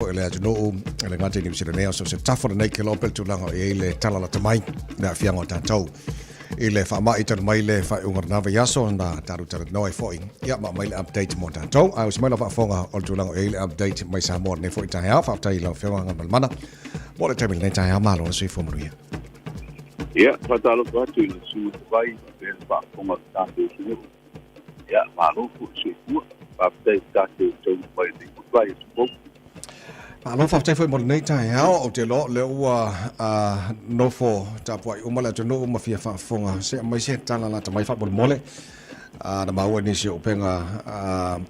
foi o le atunuu, e le gata i Niu Sila nei, a o so o se tafa o lenei kelope le tulaga o i ai le tala lata mai i le aafiaga o tatou i le faamai talu mai le faaiuga o lena vaiaso na tatou talanoa ai foi, ia, ma aumai le update mo tatou. Ae osi mai lau faafofoga o le tulaga o i ai le update mai Samoa i lenei foi taeao. Faafetai i lau Afioga Galumalemana mo le taimi i lenei taeao. Malo le soifua manuia. Ia, faatalofa atu i le susuga Tavai faapea le faafofoga a le tatou atunuu. Ia, malo foi le soifua. Faafetai i le tatou taunuu mai i lenei foi vaiaso fou. Malo faafetai foi mo lenei taeao. Ou te iloa o lea ua nofo tapuai uma le atunuu ma fia faafofoga se aumai se tala lata mai faamolemole. Na maua i nisi o upega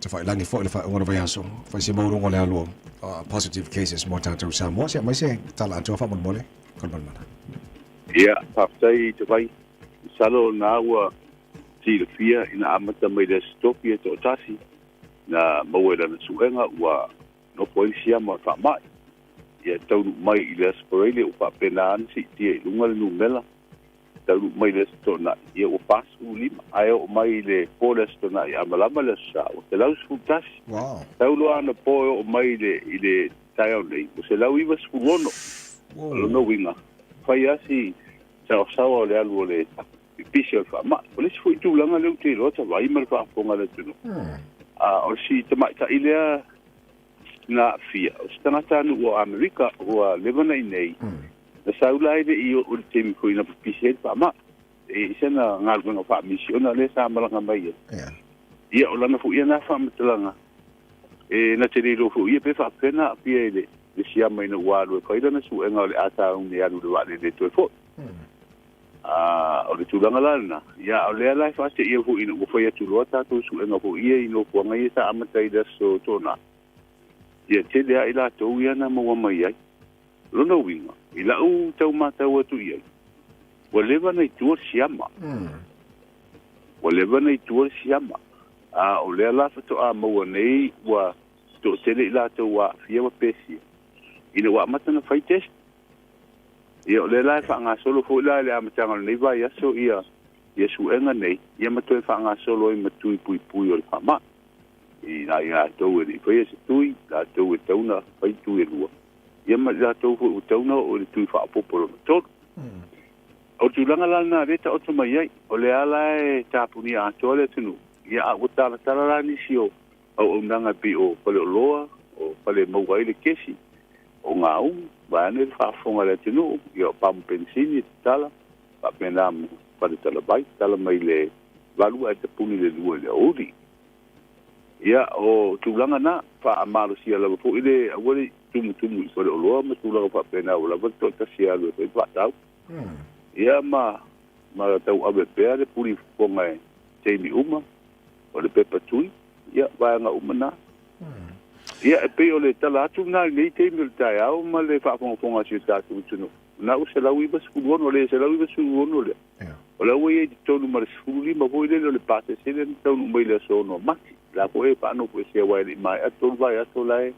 tafailagi foi le faaiuga o le vaiaso, fai si maualuga o le alu o positive cases mo tatou Samoa. Se aumai se tala atoa faamolemole, Galumalemana. Ia, faafetai Tavai. Masalo o lena ua silafia ina amata mai le Aso Tofi e toatasi na maua i lana suega ua nofo ai le siama o le faamai. Ia taunuu mai i le Aso Faraile ua faapena ona siitia i luga le numera, taunuu mai i le Aso Toonai ia ua 45, ae oo mai i le po o le Aso Toonai a malama le Aso Sa ua 111. Wow. Tau loa ana po e oo mai i le taeao nei ua 196. O lona uiga, fai lava si saosaoa o le alu o le pipisi o le faamai. O le isi foi tulaga lea ou te iloa tavai ma le faafofoga a le atunuu, o si tamaitai lea na aafia, o se tagatanuu o Amerika ua leva ona i inei, na sau la e le i oo i le taimi foi na pipisi ai le faamai. E i ai sana galuega faamisiona lea sa malaga mai ai. Ia, o lana foi ia na faamatalaga, e na te le iloa foi ia pe faapefea ona aafia i le siama ina ua alu e fai lana suega o le a tauni e alu i le vaalele e toe foi. A o le tulaga la lena, ia o lea la e faateia foi ina ua fai atu loa tatou suega foi ia i nofoaga ia sa amata i le Aso Toonai, ia tele lava i latou ia na maua mai ai. O lona uiga, i lau tau matau atu i ai, ua leva ona i tua le siama. Ua leva ona i tua le siama. A o lea la faatoa maua nei ua toatele i latou ua aafia ma pesia, ina ua amata ona fai test. Ia o lea la e faagasolo foi la i le amataga o lenei vaiaso ia ia suega nei, ia ma toe faagasolo ai ma tui puipui o le faamai. I i latou e le i faia se tui, latou e tatau ona fai tui e lua, ia ma i latou foi ua tatau ona oo i le tui faaopoopo lona tolu. O le tulaga la lena lea e taoto mai ai, o lea la e tapunia atoa le atunuu, ia a ua talatala la nisi o auaunaga e pei o faleoloa, o fale e maua ai le kesi, o gaumu, vaeane le faafofoga a le atunuu, ia o pamu penisini e tatala, faapena ma fale talavai, tatala mai le 8 ae tapuni le 2 i le aoauli. Ia, o tulaga na, faamalosia lava foi le aua le tumutumu i faleoloa ma tulaga faapena ua lava le toatasi e alu e fai faatau. Ia ma ma tauave pea le puli fofoga e taimi uma, o le pepa tui, ia, vaega uma na. Ia, e pei o le tala atu lena i lenei taimi o le taeao ma le faafogafoga a si o tatou atunuu, na o 196, le 196 lea, o la ua i ai i totonu ma le 15 foi lele o le pasese lea na taunuu mai i le aso 6 o Mati. La foi e faanofoesea aua e le i maea tolu vaiaso la e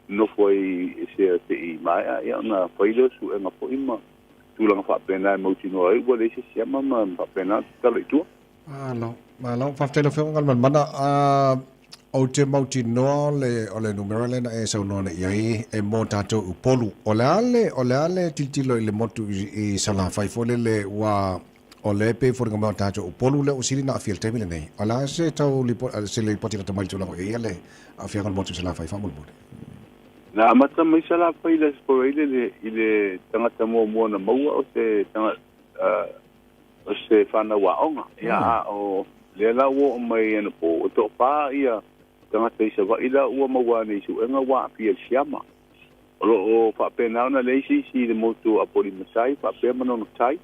nofo ai e sea se i maea, ia ona fai lea o suega foi ma tulaga faapena e mautinoa ai ua leai se siama ma faapena ona tatalo i tua. Malo, malo. Faafetai lau Afioga Galumalemana. Ou te mautinoa o le, o le numera lea na e saunoa nei i ai e mo tatou i Upolu. O le a le, o le a le tilotilo i le motu i, i Salafai foi lele ua o lea e pei e foliga mai o tatou Upolu lea ua sili ona aafia i le taimi lenei. O le a se tau lipo, se lipoti lata mai i le tulaga o i ai le aafiaga o le motu i Salafai faamolemole? Na amata mai Salafai i le Aso Faraile i le, i le tagata muamua na maua o se tagata, o se fanau aoga. Ia, a o lea la ua oo mai anapo, ua toafa ia tagata i Savaii la ua maua ane i suega ua aafia i le siama. O lo o faapena ona leai se isi i le motu o Apolima-tai faapea Manono-tai.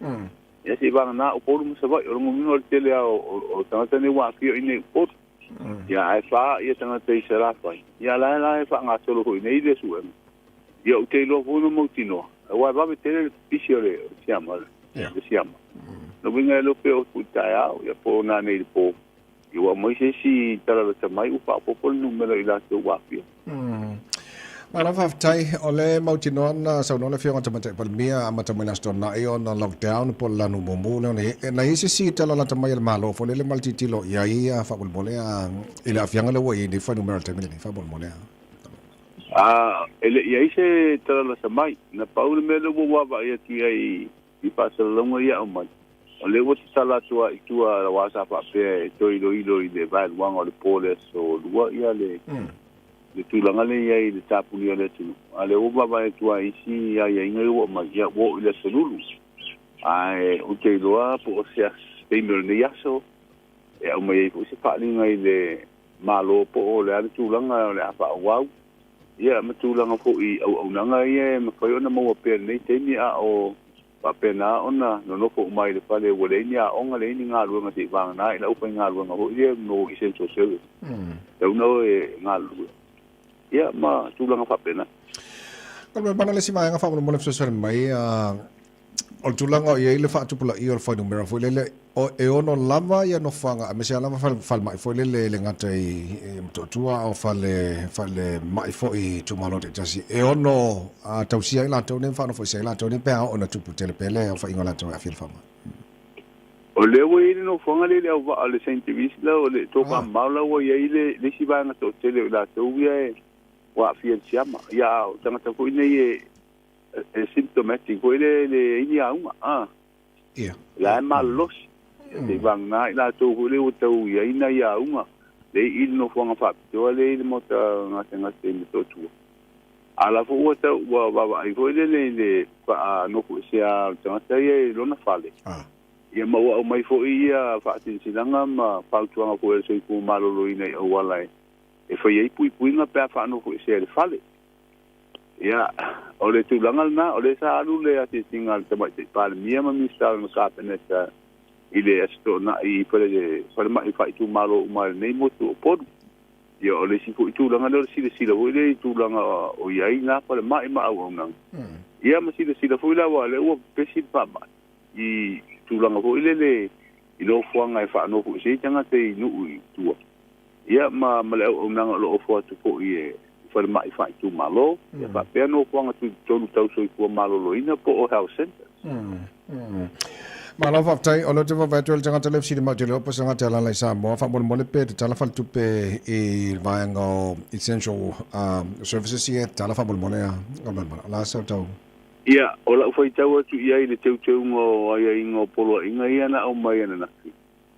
Ia se i vagana Upolu ma Savaii. O lona uiga o le tele lava o tagata nei ua aafia i inei i Upolu. Ia ae fa ia tagata i Salafai. Ia la la e faagasolo foi nei le suega. Ia ou te iloa foi ma mautinoa, aua e vave tele le pipisi o le siama, le siama. Lona uiga e le o pe o i taeao, ia po o nanei i le po, ia ua aumai se isi tala lata mai ua faaopoopo le numera i latou ua aafia. Malo faafetai. O le mautinoa na saunoa le Afioga i le Tamaitai Palemia amata mai le Aso Toonai ona lockdown po o le lanu mumu lea ona i ai. Na i ai se isi tala lata mai a le Malo foi lele ma le tilotilo i ai faamolemole i le aafiaga lea ua i ai nei fuainumera i le taimi lenei faamolemole. A e le'i ai se tala lata mai. Na pau le mea lea ua ou vaavaai atu i ai i faasalalauga ia aumai, o lea ua tatala atu lava i tua aua sa faapea e toe iloilo i le vaeluaga o le po o le aso Lua ia le le tulaga lea i ai i le tapunia o le atunuu. A o lea ua vaavaai atu lava i isi aiaiga ia ua aumai, ia ua oo i le aso Lulu. Ae ou te iloa po o se taimi o lenei aso e aumai ai foi se faaaliga i le Malo po o le a le tulaga o le a faaauau, ia ma tulaga foi i auaunaga ia e mafai ona maua pea i lenei taimi a o faapena ona nonofo uma ai i le fale ua leai ni aoga, leai ni galuega se i vagana i le aufaigaluega foi lea mo essential service. Tatau ona o e galulue, ia ma tulaga faapena. O le mana le isi vaega faamolemole fesoasoani mai O le tulaga o i ai le faatupulaia o le fuainumera foi lele, o, e ono lava ia nofoaga aemaise lava fale, falemai foi lele e le gata i, i Motootua a o fale, falemai foi i itumalo taitasi, e ono a, tausia ai latou nei ma faanofoisia ai latou nei pe a oo ina tupu tele pea le aofaiga o latou e aafia i le faamai. O lea ua i ai le nofoaga lea i le auvaa o le Saint Therese la, o le tofa mamao la ua i ai le, le isi vaega toatele o i latou ia e ua aafia i le siama. Ia, a o tagata foi nei e, e symptomatic foi le le ai ni auga a ia la e malolosi se i vagana i latou foi le ua tau i ai nai auga le i le nofoaga faapitoa le i le maota gasegase i Motootua. A la foi ua tau ua vaavaai foi lele i le faanofoesea o le tagata ia i lona fale. Ia ma ua aumai foi ia faasinasinaga ma fautuaga foi a le Soifua Maloloina i auala e fai ai puipuiga pe a faanofoesea i le fale. Ia, o le tulaga lena, o lea sa alu le asiasiga a le Tamaitai Palemia ma Minisita o le Kapeneta i le Aso Toonai i fale, falemai faaitumalo uma i lenei motu o Upolu. Ia, o le isi foi tulaga lea o le silasila foi lea i tulaga o i ai na falemai ma auaunaga. Ia, ma silasila foi la, aua o lea ua pepesi le faamai i tulaga foi lele i nofoaga e faanofoesea ai tagata i nuu i tua. Ia, ma, ma le auaunaga o lo o ofo atu foi e falemai faaitumalo, ia faapea nofoaga tutotonu tau soifua maloloina po o health centres. Malo faafetai. O lea ou te vaavaai atu ai le tagata lea e fesili mai ou te le iloa po o se tagata e alaala i Samoa. Faamolemole pe tatala faletupe i le vaega o essential services ia e tatala faamolemole a Galumalemana. O le a se tau? Ia, o lau faitau atu i ai i le teuteuga o aiaiga o poloaiga ia na aumai ananafi,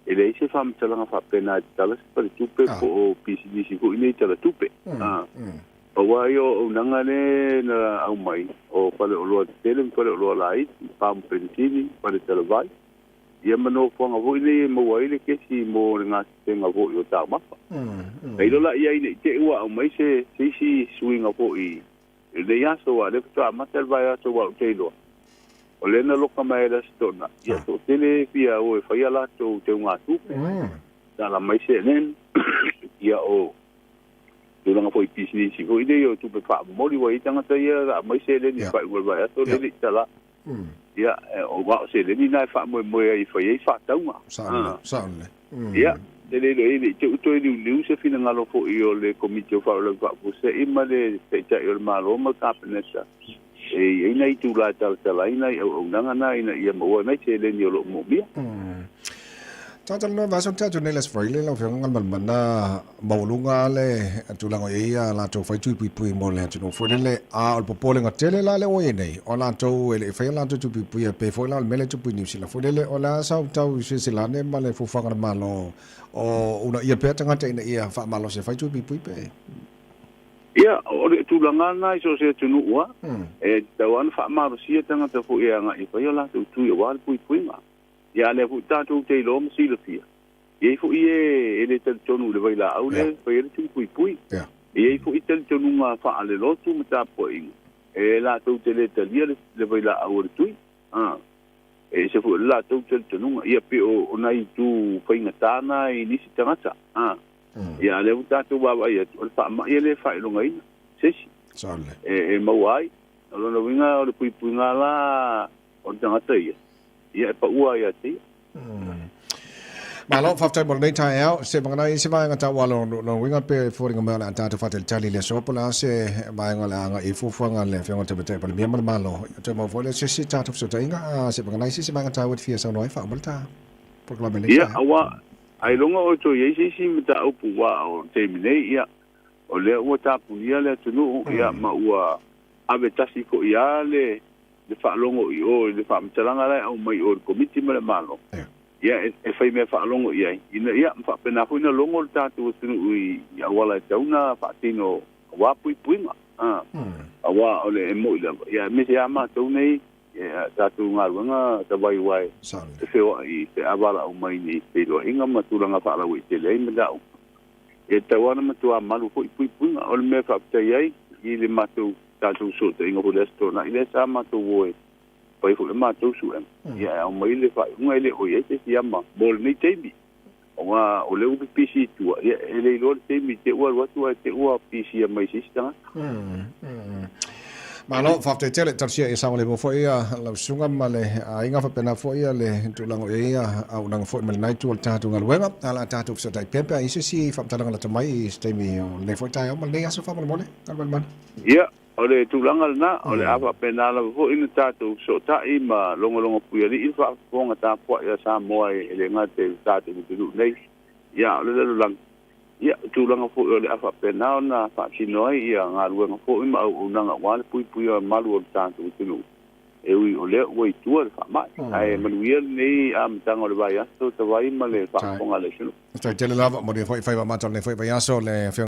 E leai se faamatalaga faapena e tatala se faletupe po o pisinisi foi nei tala tupe. Pau lava ia o auaunaga lea na aumai, o faleoloa tetele ma faleoloa laiti, pamu penisini, fale talavai, ia ma nofoaga foi nei e maua ai le kesi mo le gasesega foi o taumafa. Tailo la i ai ne i te i ua aumai se isi suiga foi I lenei aso, aua o lea faatoa amata le vaiaso aua ou te iloa, o lea na loka mai ai le Aso Toonai, ia toatele e fia o e fai a latou teugatupe, tala mai seleni, ia o tulaga foi i pisinisi foi nei o tupe faamomoli, ua i ai tagata ia na aumai seleni i le faaiuga o le vaiaso lea e le i tala. Ia, aua o seleni na e faamoemoe ai e fai ai faatauga. Ia, e le iloa i te i ua toe liuliu se finagalo foi o le Komiti o Faalavelave Faafuasei ma le Taitai o le Malo ma le Kapeneta e i ai nai itula e talatala ai nai auaunaga na ina ia maua nai seleni o lo o moomia. Talanoa vasa o tatou nei le Aso Faraile lau Afioga Galumalemana maualuga le tulaga o i ai a latou fai tui puipui mo le atunuu foi lele a o le popolega tele la lea ua i ai nei o latou e le i faia latou tui puipui e pei foi la o le mea lea e tupu i Niu Sila foi lele o le a sau tau silasila ane ma le fuafuaga a le Malo o uunaia pea tagata ina ia faamalosi e fai tui puipui pe Ia, o le tulaga lena i so o se atunuu lava, e tatau lava ona faamalosia tagata foi e agai e fai o latou tui aua le puipuiga. Ia, a o lea foi tatou te iloa ma silafia, e i ai foi e e le talitonu i le vailaau lea e fai ai le tui puipui. E i ai foi talitonuga faalelotu ma tapuaiga e latou te le talia le vailaau o le tui. E ese foi le latou talitonuga. Ia pei o nai itu faigata na i nisi tagata. Ia, a o lea ua tatou vaavaai atu, o le faamai e le faailogaina se isi e maua ai. O lona uiga o le puipuiga la o le tagata ia, ia e paua ia te ia. Malo, faafetai mo lenei taeao. Se vagana i se vaega taua lo lo uiga pe foliga mai o le a tatou faatalitali i le aso po o le a se vaega o le a agai i fuafuaga a le Afioga i le Tamaitai Palemia ma le Malo. Ia toe maua foi lea se isi tatou fesootaiga, a se vagana i se isi vaega taua e te fia saunoa ai, faauma le ta polokalame i lenei Ia, taeao. aua, ailoga o toe i ai se isi mataupu aua o le taimi nei, ia, O lea ua tapunia le atunuu, ia ma ua ave tasi fo'i lava le faalogo i o i le faamatalaga la e aumai i o i le Komiti ma le Malo, ia e fai mea faalogo i ai, ina ia ma faapena foi ona logo le tatou atunuu i auala e tatau ona faatino aua puipuiga, aua o le e mo'i lava, ia aemaise lava matou nei, ia tatou galuega tavaivae e feoai pe a valaau mai i feiloaiga ma tulaga faalauaitele ai mataupu. E tatau lava ona matua malu foi puipuiga. O le mea e faafetai ai i le matou tatou fesootaiga foi i le Aso Toonai lea sa matou o e fai foi le matou suega, ia e aumai le faaiuga e le o i ai se isi ama mo lenei taimi. Aua o lea ua pipisi i tua, ia e le iloa le taimi te ua alu atu ae te ua pisia mai se isi tagata. Malo, faafetai tele, talosia ia saogalemu foi lau susuga ma le aiga, faapena foi le tulaga o i ai auaunaga foi ma lenai itu o le tatou galuega. A o le a tatou fesootai pea pe a i ai se isi faamatalaga lata mai i se taimi o lenei foi taeao ma lenei aso faamolemole. Galuemalemalo. Ia, o le tulaga lena, o le a faapena lava foi ona tatou fesootai ma logologo puialii le faafofoga tapuai a Samoa e le gata i le tatou atunuu nei, ia a o le lalolagi. Ia, o tulaga foi o le a faapena ona faatino ai ia galuega foi ma auaunaga aua le puipuia malu o le tatou atunuu, e ui o lea ua i tua le faamai. Ae manuia lenei amataga o le vaiaso, tavai ma le faafofoga a le atunuu. Faafetai tele lava, manuia foi faiva mata o lenei foi vaiaso le Afioga.